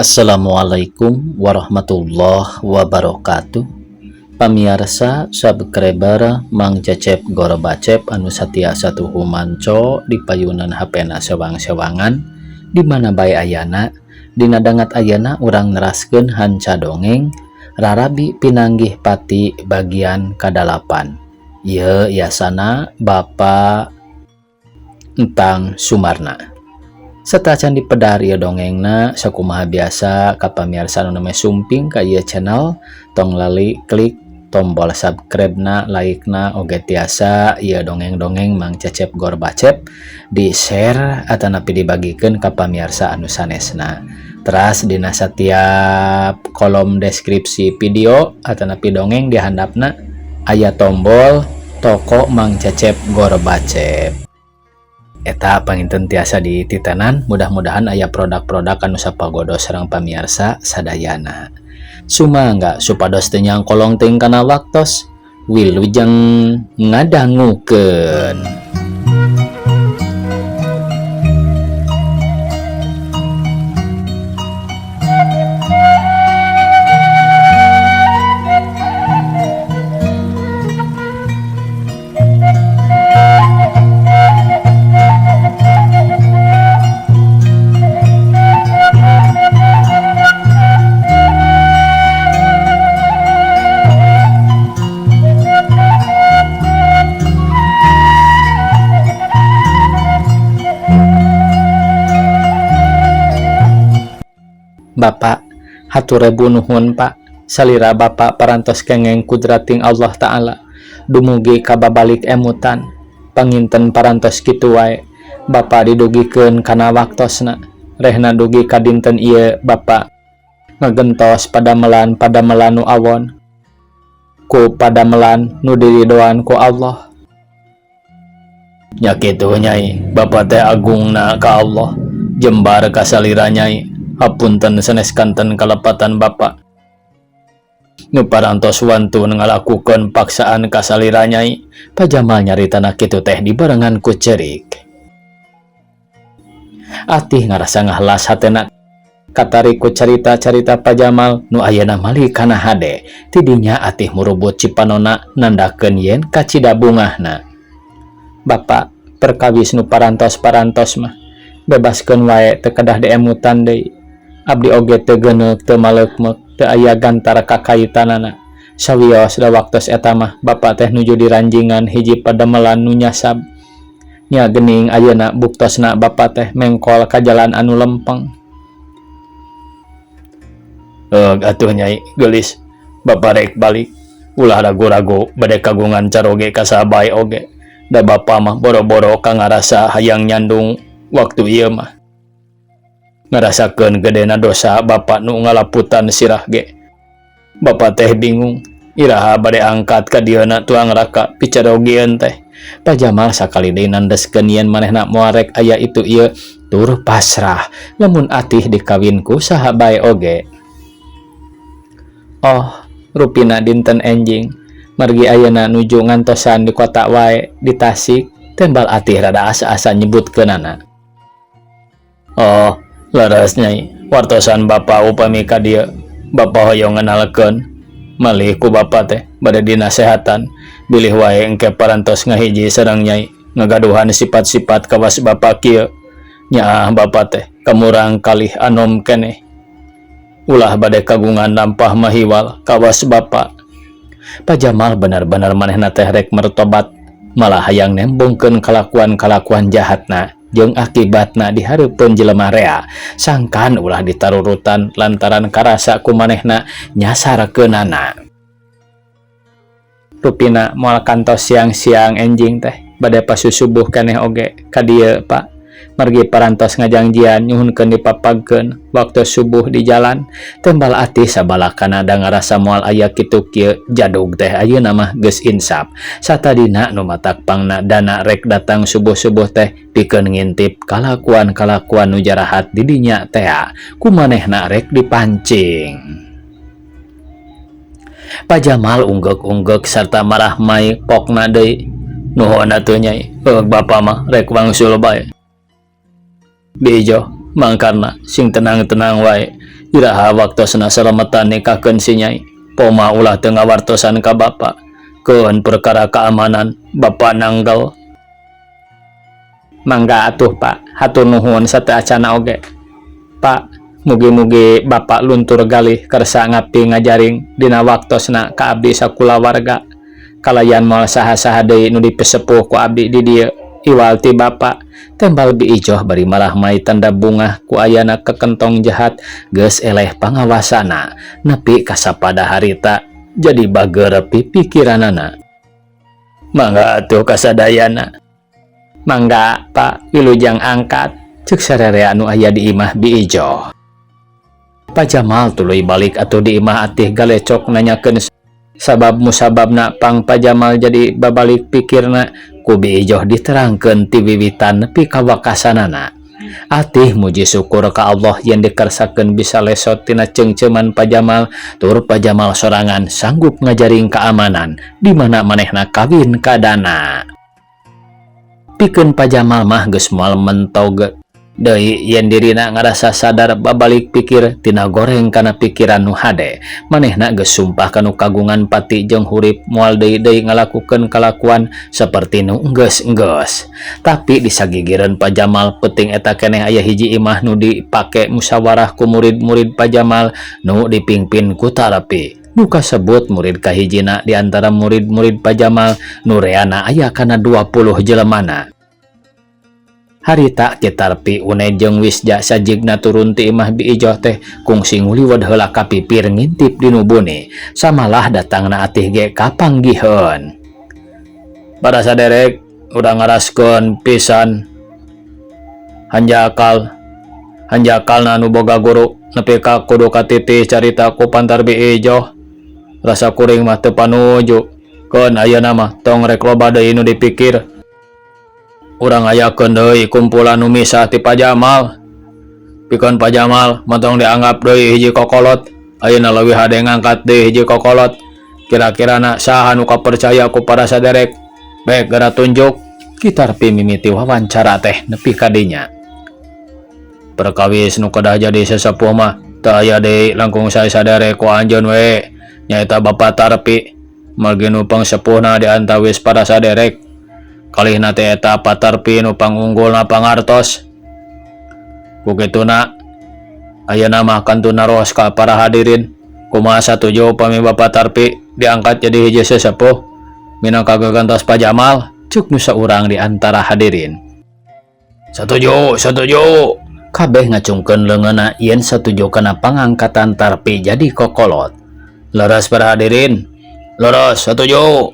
Assalamualaikum warahmatullahi wabarakatuh. Pamiarsa subscriber Mang Cecep Gorbacep anu satia satuhu manco di payunan HP-na sewang-sewangan di mana bae ayana. Dina dangat ayana urang neraskeun hanca dongeng Rarabi Pinanggih Pati bagian kadalapan. Ieu yasana Bapak Entang Sumarna. Satacan dipedar ieu dongengna, sakumaha biasa ka pamirsa anu nembe sumping ka ieu channel, tong lali klik tombol subscribe na, like na, oge tiasa ieu dongeng-dongeng Mang Cecep Gorbacep di share atanapi dibagikeun ka pamirsa anu sanesna. Teras dina setiap kolom deskripsi video atanapi dongeng di handapna aya tombol toko Mang Cecep Gorbacep. Eta panginten tiasa dititenan, mudah-mudahan aya produk-produk anu sapagodos sareng pamiarsa sadayana. Sumangga supados teu nyangkolong teuing kana waktos, wilujeng ngadangukeun. Bapak, hatur rebu nuhun, Pak. Salira Bapak parantos kengeng kudrating Allah Ta'ala dumugi kababalik emutan. Panginten parantos kitu wae. Bapak didugikeun kana waktosna, rehna dugi ka dinten ieu Bapak ngagentos padamelan padamelan nu awon ku padamelan nu diridoan ku Allah. Nya kitu, Nyai. Bapak teh agungna ka Allah, jembar ka salira, Nyai. Hapunten sanes kanten kalepatan Bapak nu parantos wantun ngalakukeun paksaan ka salira, Nyai. Pak Jamal nyaritana kitu teh dibarengan ku cerik. Atih ngarasa ngahlas hatena katarik ku carita-carita Pak Jamal nu ayeuna mali kana hade. Tidinya Atih murubut cipanona nandakeun yen kacida bungahna. Bapak, perkawis nu parantos-parantos mah bebaskeun wae, teu kedah diemutan deui. Abdi oge teu geuneuk, teu maleukmeuk, teu aya gantar kakaitanana. Sawios da waktos eta mah Bapak teh nuju diranjingan hiji padamelan nu nyasab. Nya geuning ayeuna buktosna Bapak teh mengkol ka jalan anu lempeng. Eug atuh, Nyai geulis, Bapak rek balik. Ulah ragu-ragu bade kagungan caroge ka saha bae oge, da Bapa mah boro-boro ka ngarasa hayang nyandung. Waktu ieu mah ngarasakeun gedena dosa Bapak nu ngalaputan sirah ge. Bapak teh bingung iraha bade angkat ka dieuna tuang raka picarogieun teh. Pak Jamal sakali deui nandeskeun yen manehna moal rek aya itu ieu tur pasrah lamun Atih dikawin ku saha bae oge. Oh, rupina dinten enjing margi ayeuna nuju ngantosan di kota wae, di Tasik, tembal Atih rada asa-asa nyebutkeunana. Oh, leres, Nyai. Wartosan Bapak upami ka dieu Bapak hoyong ngenalkeun malih ku Bapak teh bade dinasehatan bilih wae engke parantos ngahiji sareng Nyai ngagaduhan sifat-sifat kawas Bapak kieu. Nyaah Bapak teh kamurang kalih anom keneh, ulah bade kagungan lampah mahiwal kawas Bapak. Pak Jamal benar-benar manehna teh rek mertobat, malah hayang nembongkeun kalakuan-kalakuan jahatna jeung akibatna di hareupeun jelema rea, sangkan ulah ditarurutan lantaran karasa ku manehna nyasarkeunana. Rupina moal kantos siang-siang, enjing teh bade pasusubuh keneh oge ka dieu, Pak, margi parantos ngajangjian nyuhunkeun dipapagkeun waktu subuh di jalan, tembal Atih sabalakana da ngarasa moal aya kitu kieu. Jadug teh ayeuna mah geus insaf. Satadina nu matak pangna dana rek datang subuh-subuh teh pikeun ngintip kalakuan-kalakuan nu jarahat di dinya tea, ku manehna rek dipancing. Pak Jamal unggeuk-unggeuk sarta marahmai pokna deui. Nuhun atuh, Nyai. Heug, Bapa mah rek wangsul bae. Bejo, mangkarna sing tenang-tenang wae. Iraha waktosna salemetan nikahkeun si Nyai? Poma ulah teu ngawartosan ka bapa. Keun perkara keamanan bapa nanggel. Mangga atuh Pak, hatur nuhun sateuacanna oge. Pak, mugi-mugi Bapak luntur galih kersa ngabdi ngajaring dina waktosna ka abdi sakulawarga. Kalayan moal saha-saha deui nu dipesepuh ku abdi di dieu iwal ti Bapak. Tembal Bi Ijoh bari marahmai tanda bungah ku ayana kekentong jahat geus eleh pangawasana nepi ka sapada harita jadi bager pipikiranana. Mangga atuh kasadayana. Mangga Pak, wilujeng angkat, cek sarerea anu aya di imah Bi Ijoh. Pak Jamal tuluy balik atuh di imah Atih galecok nanyakeun sabab musababna pang Pak Jamal jadi babalik pikirna ku Bi Ijoh diterangkeun ti wiwitan nepi ka wakasanana. Atih muji syukur ka Allah yang dikersakeun bisa lesot tina ceungceuman Pak Jamal tur Pak Jamal sorangan sanggup ngajaring keamanan di mana manehna kawin kadana. Pikeun Pak Jamal mah geus moal mentog deui yen dirina ngarasa sadar babalik pikir tina goreng kana pikiran nu hade. Manehna geus sumpah kanu kagungan pati jeung hurip moal deui deui ngalakukeun kalakuan saperti nu enggeus-enggeus. Tapi disagigireun Pak Jamal peuting eta keneh aya hiji imah nu dipake musyawarah ku murid-murid Pak Jamal nu dipingpin ku Tarpi. Nu kasebut murid kahijina di antara murid-murid Pak Jamal nu reana aya kana 20 jelemana. Harita Ki Tarpi, Une jeung Wisja sajigna turun ti imah Bi Ijoh teh kungsi nguliwet heula ka pipir ngintip di nu buni. Samalah datangna Atih ge kapanggiheun. Para saderek urang ngaraskeun pisan hanjakal hanjakalna nu boga guru nepi ka kudu katitih carita ku pantar Bi Ijoh. Rasa kuring mah teu panuju. Keun ayeuna mah tong rek loba deui nu dipikir. Urang ayakeun deui kumpulan nu misah ti Pak Jamal. Pikeun Pak Jamal montong dianggap deui hiji kokolot. Ayeuna leuwih hade ngangkat deui hiji kokolot. Kira-kirana saha nu kapercaya ku para saderek? Baik geura tunjuk. Ki Tarpi mimiti wawancara teh nepi ka dinya. Perkawis nu kedah jadi sesepuh mah teu aya deui langkung sae saderek ku anjeun we nyaeta Bapak Tarpi margi nu pangsepuhna di antawis para saderek. Kalihna teh eta Pak Tarpi nu pangunggulna pangartos. Ku kituna ayeuna mah kantun naros ka para hadirin. Kumaha satuju pami Bapak Tarpi diangkat jadi hiji sesepuh minangka gagantos Pak Jamal? Cuk nu saurang di antara hadirin. Satuju, satuju. Kabeh ngacungkeun leungeunna yen satuju kana pangangkatan Tarpi jadi kokolot. Leres para hadirin? Leres, satuju.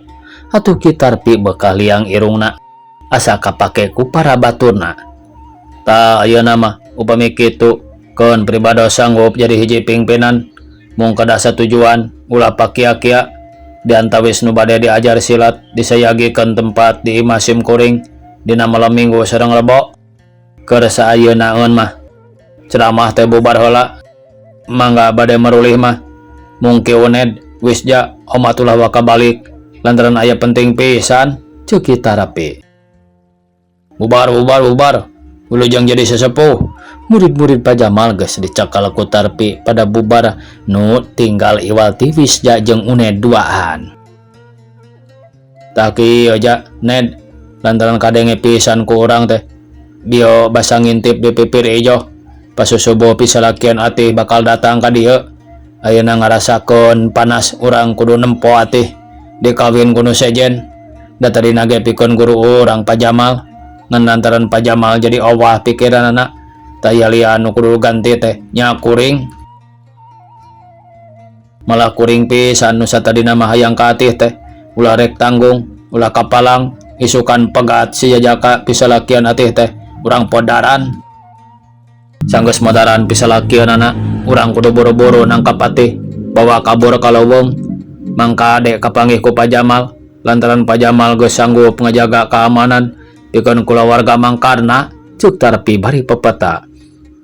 Atuh Ki Tarpi bekah liang irungna asa kapake ku para baturna. Tah ayeuna mah upami kitu keun pribados sanggup jadi hiji pingpinan mung kedah satujuan ulah pakia-kia di antawis nu bade diajar silat disayagikeun tempat di imah sim kuring dina malam Minggu sareng Rebo. Keur saayeunaeun mah ceramah teh bubar heula. Mangga bade marulih mah mung Ki Uned, Wisja, omat ulah waka balik lantaran aya penting pisan, ceuk Ki Tarpi. Bubar, bubar, bubar. Wilujeng jadi sesepuh. Murid-murid Pak Jamal geus dicakal ku Tarpi pada bubar nu tinggal iwal ti Wisja jeung Uned duaan. Tah kieu ja, Ned, lantaran kadenge pisan ku urang teh bio basa ngintip di pipir Ijoh pasusubuh pisalakian Atih bakal datang ka dieu. Ayeuna ngarasakeun panas urang kudu nempo Atih dikawin ku nu sejen. Da tadina ge pikeun guru urang Pak Jamal ngan lantaran Pak Jamal jadi owah pikiranana taya lian nu kudu ganti teh nya kuring. Malah kuring pisan nu satadina mah hayang ka Atih teh ulah rek tanggung ulah kapalang isukan pegat si jajaka pisalakian Atih teh urang podaran. Sanggeus modaran pisalakianana urang kudu buru-buru nangkap Atih bawa kabur ka leuweung mangka adek kapanggih ku Pak Jamal lantaran Pak Jamal geus sanggup ngajaga keamanan pikeun kulawarga mangkarna, ceuk Tarpi bari pepeta.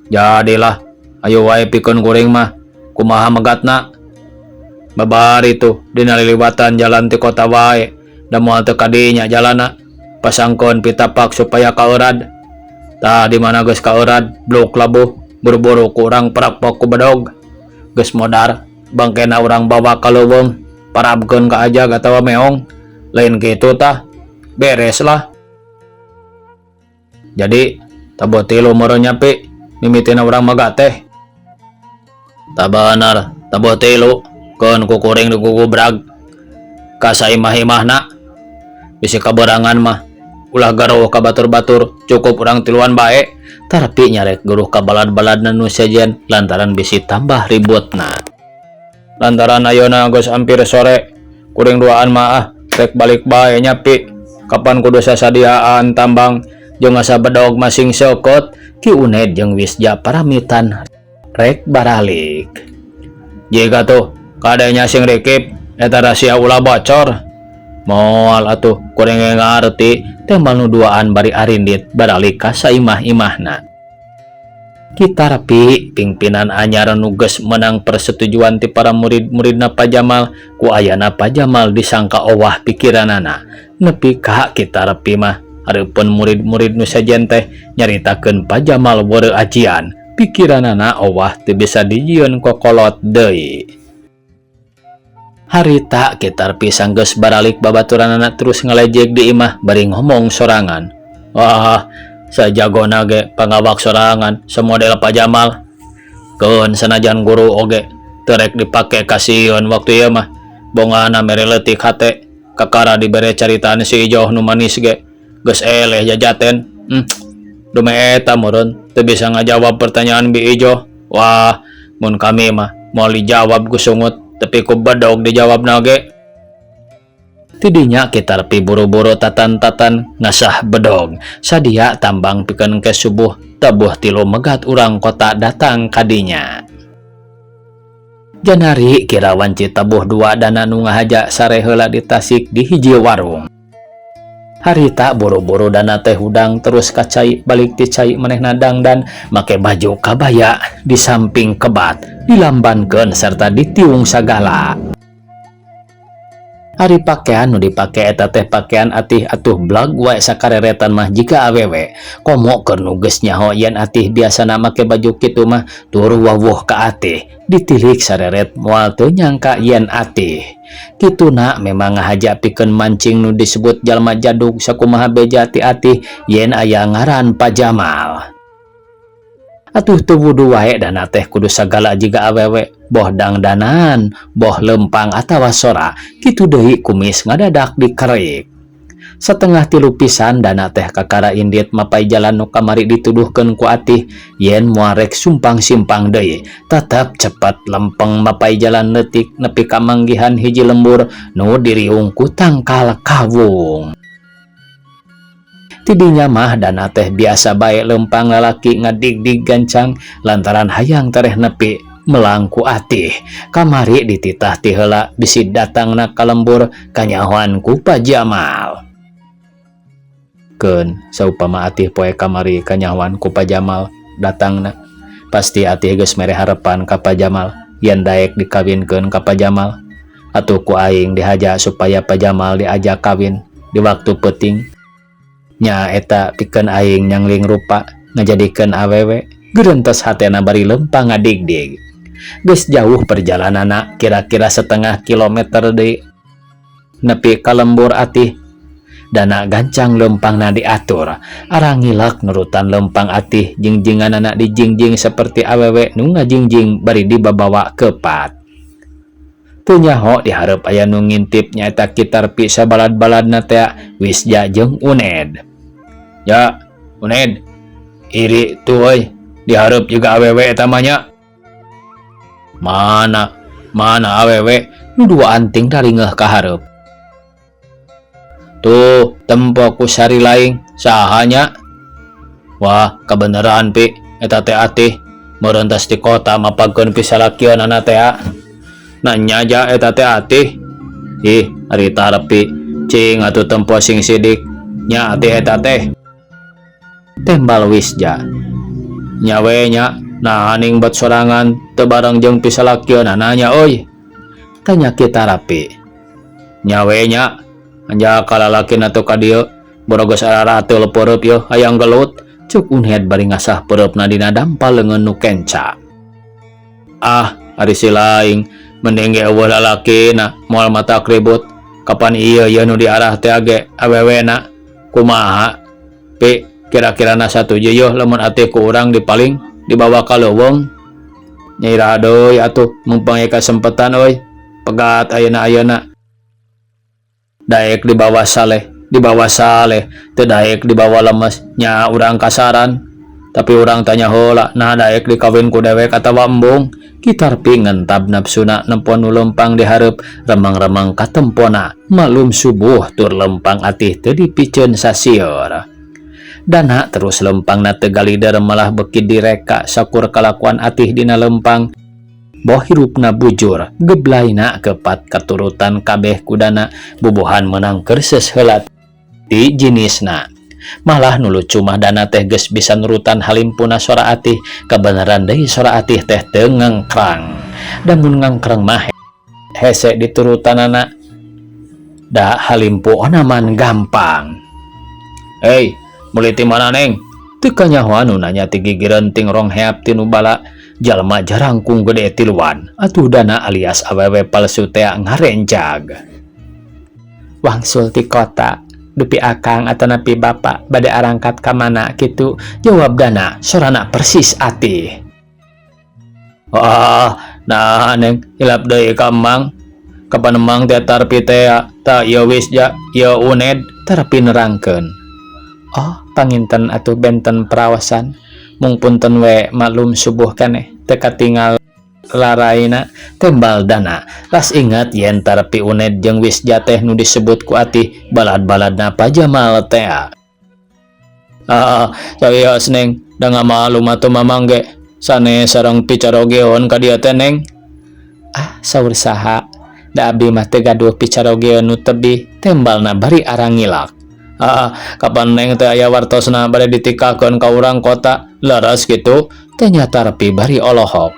Jadilah ayo wae pikeun kuring mah kumaha megatna babari tuh dina liliwatan jalan ti kota wae da moal teu kadinya jalana pasangkeun pitapak supaya kaeurad. Tah di mana geus kaeurad bluk labuh buru-buru ku urang perakpok ku bedog. Geus modar bangkena urang bawa ka leuweung parabkeun ka ajag atawa meong. Lain kitu tah beres lah. Jadi tabuh tilu meureun nya Pi mimitina urang magat teh. Tah bener tabuh tilu keun ku kuring digugubrag ka saimah-imahna. Bisi kaberangan mah ulah garuh ka batur-batur cukup urang tiluan bae. Tarpi nyarek geruh ka balad-baladna nu sejen lantaran bisi tambah ributna. Lantaran ayeuna geus ampir sore kuring duaan mah ah rek balik bae nya Pi. Kapan kudu sasadiaan tambang jeung asa bedog masing seukeut. Ki Uned jeung Wisja paramitan rek baralik. Jiga tuh kadenya sing rikip eta rahasia ulah bocor. Moal atuh kuring ge ngarti tembal nu duaan bari arindit baralik ka saimah-imahna. Ki Tarpi pingpinan anyar nu geus meunang persetujuan ti para murid-muridna Pa Jamal ku ayana Pa Jamal disangka owah pikiranana. Nepi ka Ki Tarpi mah hareupeun murid-murid nu sejen teh nyaritakeun Pa Jamal weureu ajian pikiranana owah teu bisa dijieun kokolot deui. Harita Ki Tarpi sanggeus baralik babaturanana terus ngalejek di imah bari ngomong sorangan. Wah, sajagona ge pangawak sorangan semodel Pa Jamal. Keun sanajan guru oge teu rek dipake kasieun waktu ieu mah. Bongana mere leutik hate kakara dibere caritaan si Ijoh nu manis ge geus eleh jajaten. Dume eta meureun teu bisa ngajawab pertanyaan Bi Ijoh. Wah, mun kami mah moal dijawab ku sungut tapi ku bedog dijawabna ge. Tidinya Ki Tarpi buru-buru tatan-tatan ngasah bedog sadia tambang pikeun ke subuh tabuh tilu megat urang kota datang kadinya. Janari kira wanci tabuh dua dana nu ngahaja sare heula di Tasik di hiji warung. Harita buru-buru dana teh hudang terus ka cai balik ti cai manehna dangdan make baju kabaya di samping kebat dilambankeun serta ditiung sagala. Ari pakaian nu dipake eta teh pakaian atih atuh blag wae sakareretan mah jiga awewe. Komo keur nu geus nyaho yen atih biasana make baju kitu mah tur wawuh ka atih ditilik sareret moal teu nyangka yen atih. Kituna memang ngahaja pikeun mancing nu disebut jalma jadug sakumaha beja ti atih yen aya ngaran Pa Jamal. Atuh teu wudu wae dana teh kudu sagala jiga awewe boh dangdanan boh lempang atawa sora kitu deui kumis ngadadak dikerik. Setengah tilu pisan dana teh kakara indit mapai jalan nu kamari dituduhkeun ku atih yen moal rek sumpang-simpang deui tetep cepet lempeng mapai jalan leutik nepi ka manggihan hiji lembur nu diriung ku tangkal kawung. Tidinya mah dana teh biasa bae lempang lalaki ngadigdig gancang lantaran hayang tereh nepi melang ku atih. Kamari dititah ti heula bisi datangna ka lembur kanyahoan ku Pa Jamal. Keun saupama atih poe kamari kanyahoan ku Pa Jamal datangna pasti atih geus mere harepan ka Pa Jamal yen daek dikawinkeun ka Pa Jamal. Atuh ku aing dihaja supaya Pa Jamal diajak kawin di waktu peuting. Nya eta pikeun aing nyangling rupa ngajadikeun awewe gerentes hatena bari lempang ngadigdig. Geus jauh perjalananna kira-kira setengah kilometer deui nepi ka lembur atih. Dana gancang lempangna diatur arang ngilak nurutan lempang atih jingjinganana dijingjing seperti awewe nu ngajingjing bari dibabawa kepat. Teu nyaho dihareup aya nu ngintip nyaeta Ki Tarpi sabalad-baladna tea Wisja jeung Uned. Ya, Uned, iri tuh euy, dihareup juga awewe eta mah nya. Mana, mana awewe nu dua anting daringeuh ka hareup. Tuh, tempo ku sari laing, saha nya? Wah, kabeneran Pi, eta teh atih meureun tas di kota mapagkeun pisalakieunana tea. Nanya ja eta teh atih. Ih, ari Tarpi, cing atuh tempo sing sidik. Nya atih eta teh. Tembal Wisja. Nya we nya, nah aning bet sorangan teu bareng jeung pisalakieunana nya euy. Tanya Ki Tarpi. Nya we nya, anjaka lalakina atuh ka dieu, boro geus ararateul peureub yeuh hayang gelut. Cuk Unhed bari ngasah peureupna dina dampal leungeun nu kenca. Ah, Ari si laing mending ge eueuh lalakina moal matak ribut. Kapan ieu ye nu diarah teh ge awewena kumaha? Pi kira-kirana satuju yeuh lamun atih ku urang dipaling dibawa ka leuweung? Nya iraha deui atuh mumpung aya kasempetan euy. Pegat ayeuna-ayeuna. Daek dibawa saleh, dibawa saleh, teu daek dibawa lemes, nya urang kasaran. Tapi urang tanya heula, naha daek dikawin ku dewek atawa embung? Ki Tarpi ngentab napsuna nempo nu lempang di hareup, remang-remang katempona, maklum subuh tur lempang atih teu dipiceun sasieur. Dana terus lempangna teu galider malah beuki direka sakur kalakuan atih dina lempang. Boh hirupna bujur, geblaina kepat katurutan kabeh ku Dana, bubuhan meunang keurseus heula ti jinisna. Malah nu lucu mah Dana teh geus bisa nurutan halimpuna sora atih, kabeneran deui sora atih teh teu ngengkrang. Da mun ngengkrang mah hese diturutanana. Da halimpu onaman gampang. Hei, meuli ti mana neng? Teu kanyahoan nu nanya ti gigireun ting rong heap ti nu bala. Jalma jarangkung gede tiluan. Atuh Dana alias awewe palsu tea ngarenjag. Wangsul ti kota, dupi akang atanapi bapak bade arangkat ka mana kitu, jawab Dana sorana persis atih. Ah, nah neng hilap deui ka emang. Kapan emang teh Tarpi tea, tah ieu Wisja, ieu Uned, Tarpi nerangkeun. Oh, panginten atuh benten perawasan. Mung punten we maklum subuh keneh teu katingal laraina, tembal Dana. Ras ingat yen Tarpi Uned jeung Wisja teh nu disebut ku atih balad-baladna Pa Jamal tea. Ah, sawios neng, da ngamalum atuh mamang ge sanes sareng picarogeon ka dieu teh neng. Ah, saur saha? Da abdi mah teu gaduh picarogeon nu tebih, tembalna bari arangilak. Ah, kapan neng teh aya wartosna bade ditikakeun ka urang kota, leres kitu? Tanya Tarpi bari olohok.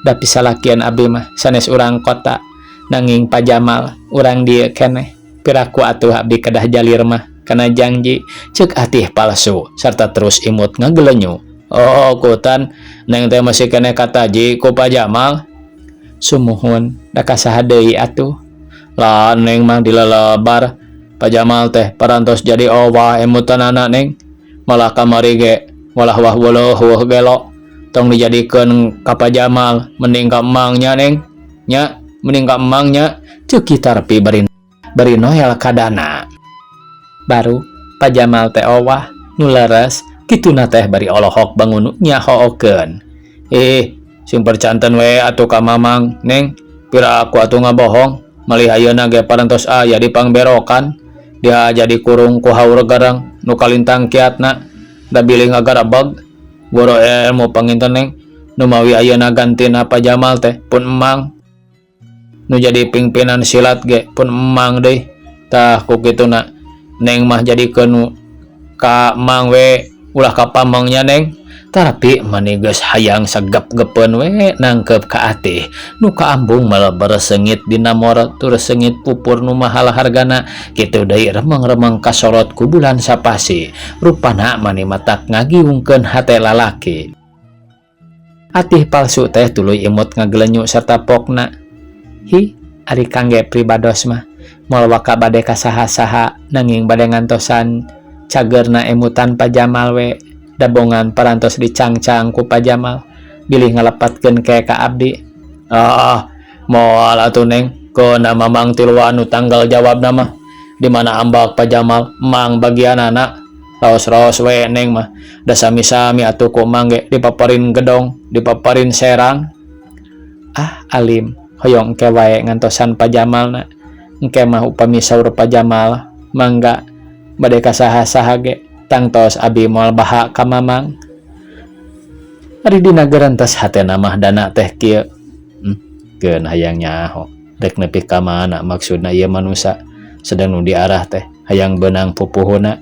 Da pisalakian abdi mah sanes urang kota, nanging Pa Jamal urang dieu keneh. Piraku atuh abdi kedah jalir mah kana janji, ceuk atih palsu sarta terus imut ngagelenyu. Oh, kutan neng teh masih keneh kataji ku Pa Jamal. Sumuhun, da ka saha deui atuh? Lah neng mah dilelebar. Pa Jamal teh parantos jadi owah emutanana neng. Malah kamari ge walah wah weuh weuh gelo. Tong dijadikeun ka Pa Jamal, mending ka emang nya neng. Nya, mending ka emang nya, ceuk Ki Tarpi bari bari noel ka Dana. Baru Pa Jamal teh owah nu leres kituna teh bari olohok bangun nyahookeun. Ih, sing percanten we atuh ka mamang, neng. Pira aku atuh ngabohong, malih ayeuna ge parantos aya di pangberokan. Dia jadi kurung ku haur garang nu kalintang kiatna da bilih ngagarebeg. Goro ilmu panginten neng, nu mawi ayeuna gantina Pa Jamal teh pun emang. Nu jadi pingpinan silat ge pun emang deui. Tah ku kituna neng mah jadikeun nu ka emang we ulah ka pamangnya neng. Tapi mani geus hayang sagep-gepeun we nangkep ka atih nu kaambung maleber seungit dina mor tur seungit pupur nu mahal hargana kitu deui remeng-remeng kasorot ku bulan sapasi rupana mani matak ngagiungkeun hate lalaki. Atih palsu teh tuluy imut ngagelenyu sarta pokna. Hi, ari kangge pribados mah moal waka bade ka saha-saha nanging bade ngantosan cagerna emutan Pa Jamal we. Dabongan parantos dicangcang ku Pa Jamal bilih ngalepatkeun ke ka abdi. Ah, moal atuh neng, keuna mamang tiluan nu tanggal jawabna mah. Di mana ambak Pa Jamal, emang bagianana. Raos-raos we neng mah. Da sami-sami atuh ku emang ge dipaparin gedong, dipaparin serang. Ah, alim, hoyong engke wae ngantosan Pa Jamalna. Engke mah upami saur Pa Jamal, mangga bade ka saha-saha ge. Tangtos abi moal baha ka mamang. Ari dina gerentas hatena mah Dana teh kieu. Keun hayang nyaho. Rek nepi ka mana maksudna ieu manusa. Sedang nu diarah teh hayang beunang pupuhuna.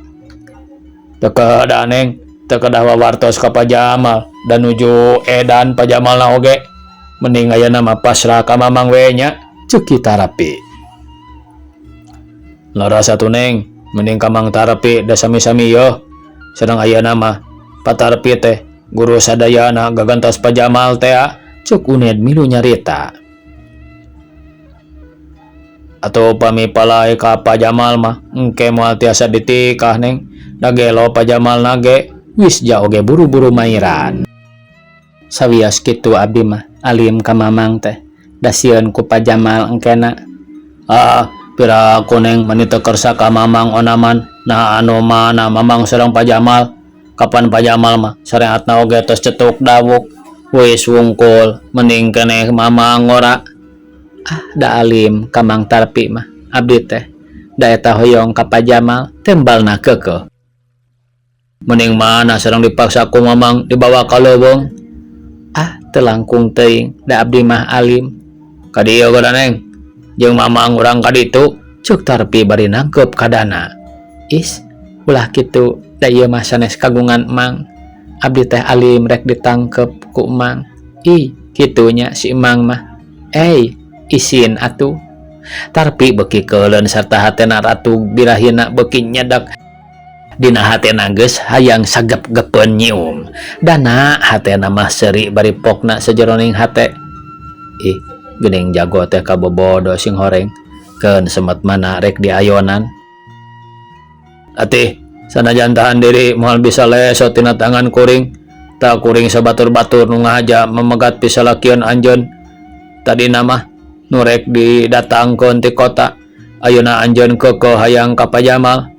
Teu kedah neng, teu kedah wawartos ka Pa Jamal dan nuju edan Pa Jamalna oge. Mending ayeuna mah pasrah ka mamang we nya, ceuk Ki Tarpi. Leres atuh neng, mending ka Mang Tarpi da sami-sami yeuh. Sedang ayeuna mah Pa Tarpi teh guru sadayana gagantos Pa Jamal teh. Cuk Uned milu nyarita. Atuh upami palai ka Pa Jamal mah engke moal tiasa ditikah Neng. Da gelo Pa Jamal na ge. Wisja oge buru-buru mairan. Sawios kitu abdi mah alim ka Mamang teh. Da sieun ku Pa Jamal engkena. Ah, piraku Neng mani teu kersa ka Mamang onaman. Nah anu mana Mamang sareng Pa Jamal. Kapan Pa Jamal mah sareatna oge tos cetuk dawuk. Wis wungkul mending keneh Mamang ngora. Ah, da alim ka Mang Tarpi mah abdi teh. Da eta hoyong ka Pa Jamal tembalna keukeuh. Mending mana sareng dipaksa ku Mamang dibawa ka leuweung. Ah, teu langkung teuing da abdi mah alim. Ka dieu geura Neng. Jeung Mamang urang ka ditu, ceuk Tarpi bari nangkeup ka Dana. Is, ulah kitu da ieu mah sanes kagungan Emang. Abdi teh alim rek ditangkeup ku Emang. Ih, kitu nya si Emang mah. Ey, isin atuh. Tarpi beuki keuleun sarta hatena ratug birahina beuki nyedak. Dina hatena geus hayang sagep-gepeun nyium. Dana hatena mah seuri bari pokna sajeroning hate. Ih, geuning jago teh kabobodo sing horeng. Keun semet mana rek diayonan. Atih, sanajan tahan diri moal bisa leso tina tangan kuring. Tah kuring sabatur-batur nu ngahaja memegat pisalakieun anjeun. Tadina mah nu rek didatangkeun ti kota. Ayeuna anjeun keukeuh hayang ka Pa Jamal.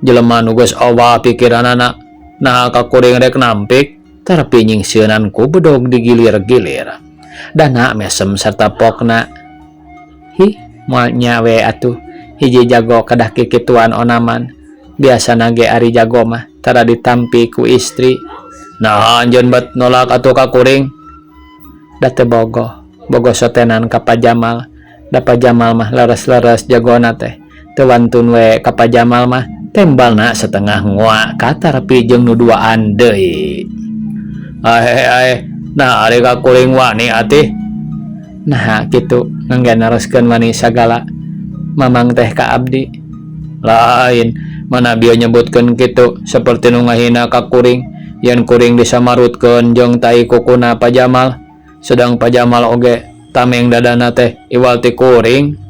Jelema nu geus owah pikiranana. Naha ka kuring rek nampik, Tarpi nyingsieunan ku bedog digilir-gilir. Dana mesem sarta pokna. Hi, moal nya we atuh. Hiji jago kadah kikituan onaman. Biasana ge ari jago mah tara ditampi ku istri. Naha anjeun bet nolak atuh ka kuring? Da teu bogoh, bogoh sotenan ka Pa Jamal. Da Pa Jamal mah leres-leres jagona teh. Teu wantun we ka Pa Jamal mah, tembalna setengah ngoa ka Tarpi jeung nu duaan deui. Aeh aeh, nah ari ka kuring wani atih. Naha kitu ngangge naroskeun wani sagala. Mamang teh ka abdi. Lain, mana bieu nyebutkeun kitu saperti nu ngahina ka kuring. Yen kuring disamarutkeun jeung tai kukuna Pa Jamal. Sedang Pa Jamal oge tameng dadana teh iwal ti kuring.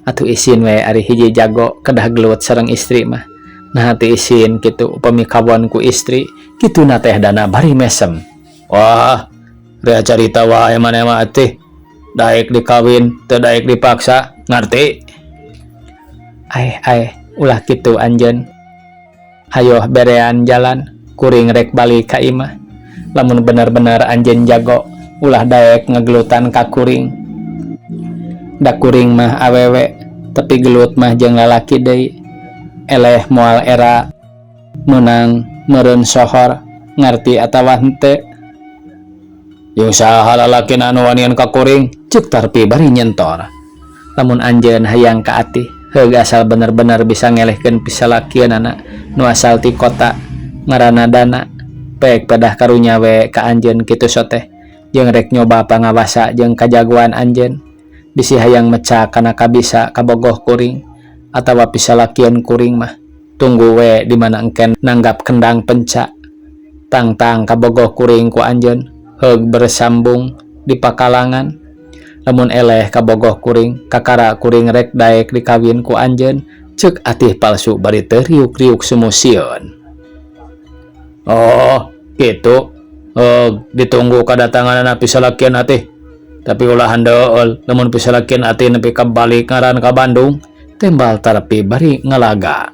Atuh isin we ari hiji jago kedah gelut sareng istri mah. Naha teu isin kitu upami kawon ku istri, kituna teh dana bari mesem. Wah, rea carita wae maneh mah atih. Daek dikawin, teu daek dipaksa, ngarti? Aeh aeh, ulah kitu anjeun. Hayoh berean jalan, kuring rek balik ka imah. Lamun bener-bener anjeun jago, ulah daek ngegelutan ka kuring. Da kuring mah awewe, tapi gelut mah jeung lalaki deui. Eleh moal era meunang meureun sohor, ngarti atawa henteu. Jeung saha lalakina anu wanian ka kuring? Ceuk Tarpi bari nyentor. Lamun anjeun hayang ka atih, heug asal bener-bener bisa ngelehkeun pisalakieunana nu asal ti kota ngaranna Dana. Pek pedah karunya we ka anjeun kitu soteh jeung rek nyoba pangawasa jeung kajagoan anjeun. Bisi hayang mecak kana kabisa kabogoh kuring atawa pisalakieun kuring mah. Tunggu we di mana engken nanggap kendang penca. Tangtang kabogoh kuring ku anjeun heug bersambung di pakalangan. Lamun eleh kabogoh kuring, kakara kuring rek daek dikawin ku anjeun, ceuk atih palsu bari teu riuk-riuk sumusieun. Oh, kitu. Heug ditunggu kadatanganana pisalakieun atih. Tapi ulah handeul lamun pisalakieun atih nepi ka balik ngaran ka Bandung, tembal Tarpi bari ngalaga.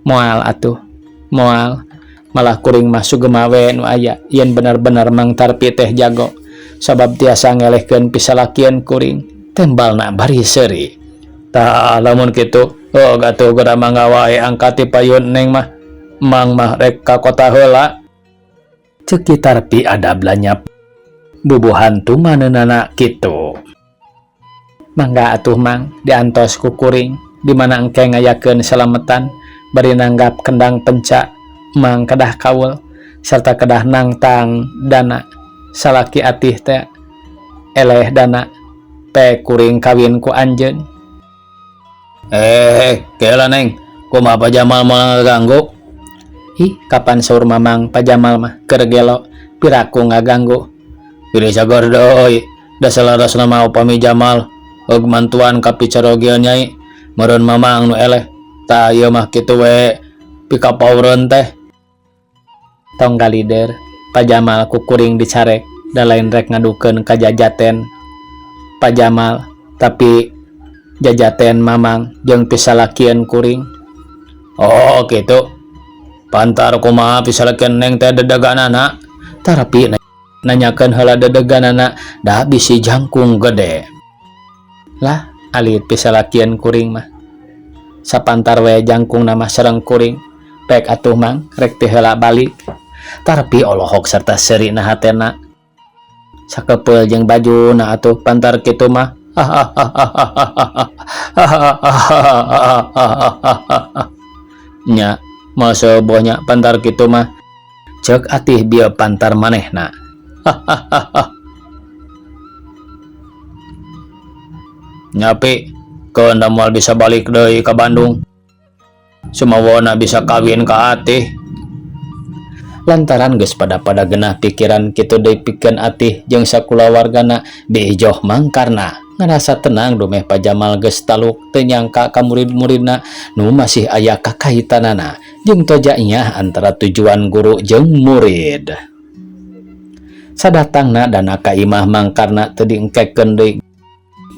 Moal atuh, moal. Malah kuring mah sugema we nu aya yen bener-bener Mang Tarpi teh jago sabab tiasa ngelehkeun pisalakieun kuring, tembalna bari seuri. Tah lamun kitu, heug atuh geura mangga wae angkat ti payun Neng mah. Mang mah rek ka kota heula. Ceuk Ki Tarpi adab lanyap. Bubuhan tumaneunana kitu. Mangga atuh Mang diantos ku kuring di mana engke ngayakeun salametan bari nanggap kendang penca. Mang kedah kaul serta kedah nangtang Dana salaki atih teh eleh Dana pe kuring kawin ku anjeun. Kela Neng, kumaha Pa Jamal moal ngaganggu? Ih, kapan saur Mamang Pa Jamal mah keur gelo Piraku ngaganggu. Pilih cager deui, da salarasna mah upami Jamal heug mantuan ka picarogil Nyai, meureun Mamang nu eleh. Tah ieu mah kitu we pikapaureun teh. Tong galider, Pa Jamal ku kuring dicarek, da lain rek ngadukeun ka jajaten Pa Jamal, tapi jajaten Mamang jeung pisalakieun kuring. Oh kitu, pantar kumaha pisalakieun Neng teh dedeganana? Tarapi nanyakeun heula dedeganana, da bisi jangkung gede. Lah, alit pisalakieun kuring mah. Sapantar we jangkungna mah sareng kuring. Pek atuh Mang, rek teu heula balik. Tarpi olohok serta seuri na hatena. Sakepeul jeung bajuna atuh pantar kitu mah. Nya, moal seueuh nya pantar kitu mah. Ceuk atih bieu pantar manehna. Nya pi, keun da moal bisa balik deui ka Bandung. Sumawona bisa kawin ka Atih. Lantaran geus pada-pada genah pikiran kitu deui pikeun Atih jeung sakulawargana diijoh mangkarna ngarasa tenang dumeh Pa Jamal geus taluk teu nyangka ka murid-muridna nu masih aya kakaitanana jeung toja nyah antara tujuan guru jeung murid. Sadatangna dana ka imah mangkarna teu diengkekeun deui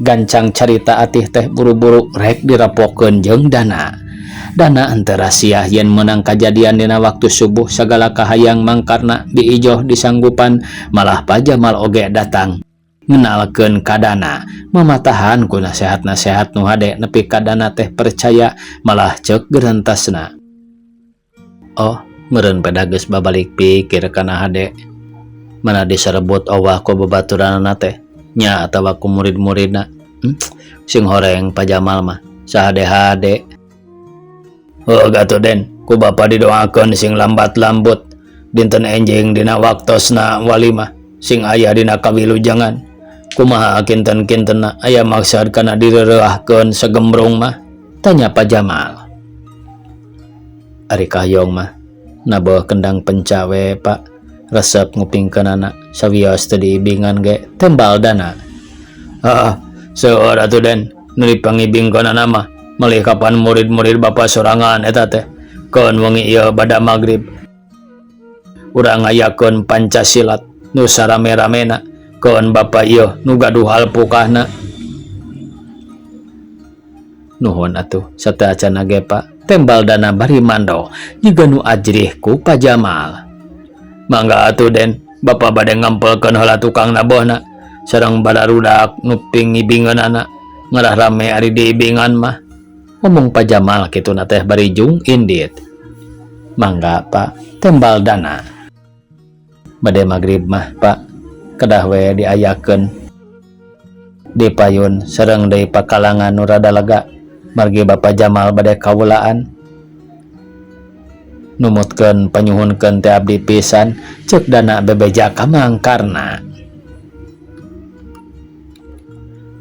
Gancang carita Atih teh buru-buru rek dirapokeun jeung Dana. Dana henteu rasiah yen meunang kajadian dina waktu subuh sagala kahayang mangkarna diijoh disanggupan malah Pa Jamal oge datang ngenalkeun ka Dana mamatahan ku nasehat-nasehat nu hade nepi ka Dana teh percaya malah ceuk gerentasna. Oh, meureun peda geus babalik pikir kana hade. Mana diserebut owah ku babaturanna teh nya atawa ku murid-muridna. Sing horeng Pa Jamal mah sahade-hade. Heuh atuh Den, ku bapa didoakeun sing lambat lambut dinten enjing dina waktosna walimah sing aya dina kawilujengan. Kumaha kinten-kintenna aya maksad kana direureuahkeun sagembrung mah? Tanya Pa Jamal. Ari kahyong mah naboh kendang penca we Pak, resep ngupingkeunana sawios teu diibingan ge tembal dana. Hah, seueur atuh Den, nu dipangibingkeunana mah melih kapan murid-murid bapa sorangan eta teh. Keun wengi ieu bada magrib urang ngayakeun pancasilat nu sarame-ramena keun bapa ieu nu gaduh alpukahna. Nuhun atuh sateuacanna ge Pak, tembal dana bari mando jiga nu ajrih ku Pa Jamal. Mangga atuh Den, bapa bade ngempelkeun heula tukang nabohna sareng bararudak nu pingibingeunana ngarah rame ari diibingan mah. Ngomong Pa Jamal kituna teh bari jung indit. Mangga Pak, tembal dana. Bade magrib mah Pak, kedah we diayakeun di payun sareng deui pakalangan nu rada lega margi Bapa Jamal bade kawulaan. Numutkeun panyuhunkeun teh abdi pisan ceuk dana bebeja ka mangkarna.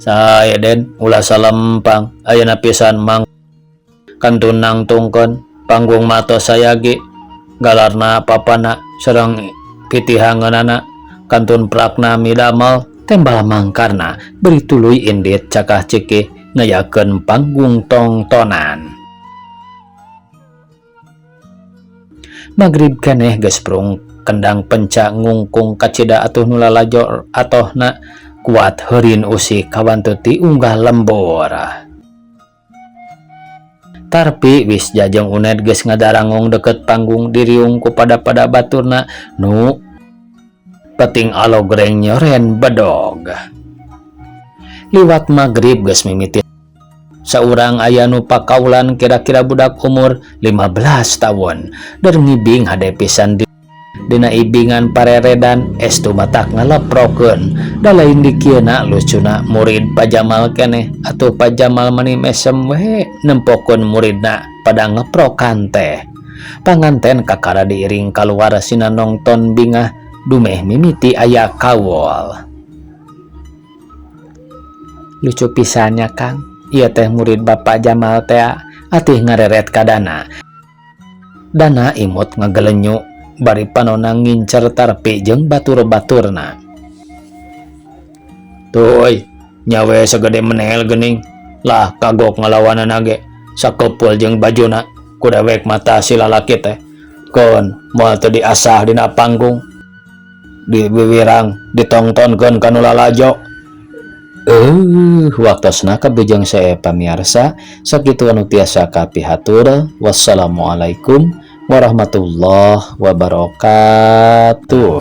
Sae Den, ulah salempang ayeuna pisan mang kantun nangtungkeun panggung matos sayagi galarna papana sareng pitihangeunana kantun prakna midamel tembal mangkarna beri tuluy indit cakah cikih ngayakeun panggung tongtonan. Magrib keneh geus prung kendang penca ngungkung kacida atuh nu lalajo atohna kuat heurin usik kawantu ti unggah lembur. Tarpi wis jajeng Uned geus ngadarangong deket panggung diriung ku pada-pada baturna nu peting alogreng nyoren bedog. Liwat magrib geus mimiti saurang aya nu pakaulan kira-kira budak umur 15 tahun der ngibing hade pisan dina ibingan pareredan estu matak ngaleprokeun da lain dikieuna lucuna murid Pa Jamal keneh atuh Pa Jamal mani mesem we nempokeun muridna pada ngeprokan teh. Panganten kakara diiring kaluar sina nongton bingah dumeh mimiti aya kawol. Lucu pisannya Kang, ieu teh murid Bapak Jamal tea atih ngareret ka Dana. Dana imut ngagelenyu Bari panona ngincer Tarpi jeung batur-baturna. Tuh euy, nya we sagede menel geuning. Lah kagok ngalawanana ge sakepeul jeung bajuna ku dewek mata si lalaki teh. Keun moal teu diasah dina panggung. Diwiwirang ditongtonkeun ka nu lalajo. Waktosna kabujeng sae pamiarsa, sakitu anu tiasa kapihatur. Wassalamualaikum warahmatullahi wabarakatuh.